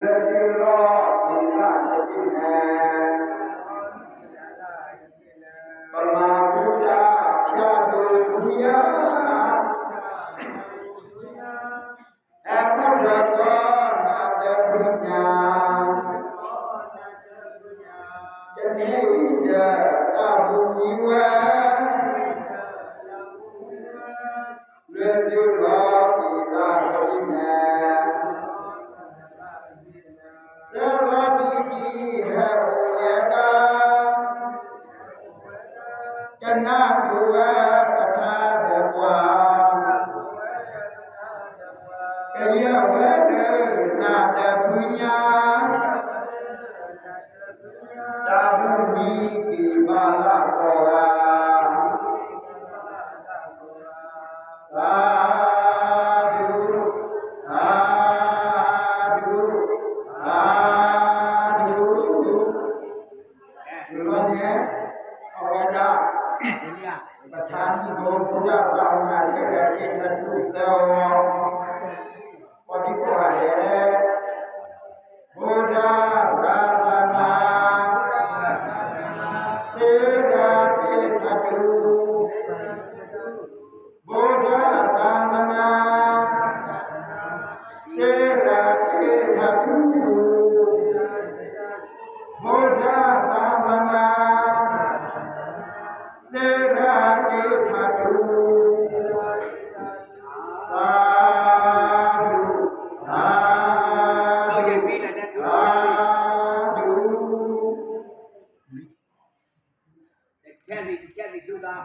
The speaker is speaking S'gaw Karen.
လၢသုလီၢ်ကံၤလၢ်တဘ့ၣ်န့ၣ်, ပမၤဘူၣ်တၢ်ဖၠၣ်ဒိၣ်ဖုညါ, ဟဲမူဒီးကီၢ်နၤတဖုညါ, တနံၤအံၤဒီးတၢ်ဘူၣ်မံဝဲ လၢသုလီၢ်ကံၤလၢ်တဘ့ၣ်န့ၣ်, သၢသီတံၢ်တံၢ်ဟဲအိၣ်ဝဲဒၣ်, ကနၢ်ဟူဝဲပထါဒီးပှၤ, ကယဲၢ်ဝဲလၢနၤတဖုညါ, တၢ်ဘူၣ်မံက့ၤဘၣ်လၢပှၤဂၤ, သၢဒူ, သၢဒူ, သၢဒူ. န့ၣ်, အဝဲဒၣ် ပထါနံၣ်ဘိ ဘူၣ်တၢ်သးစၢ်သ့ၣ်တဖၣ် ထူၣ်သၢဝီ, ပှၤဒ်ကိးဂၤဒဲး, ဘူၣ်တၢ်သးစၢ် သ့ရၤသ့ၣ်ထးတူ, ဘူၣ်တၢ်သးစၢ် သ့ရၤသ့ၣ်ထးတူ, ဘူၣ်တၢ်သးစၢ် သ့ရၤသ့ၣ်ထးတူ, သၢဒူ, သၢဒူ, သၢဒူ. တကဲးန့ၣ် တကဲးန့ၣ် ဒူလီၤ.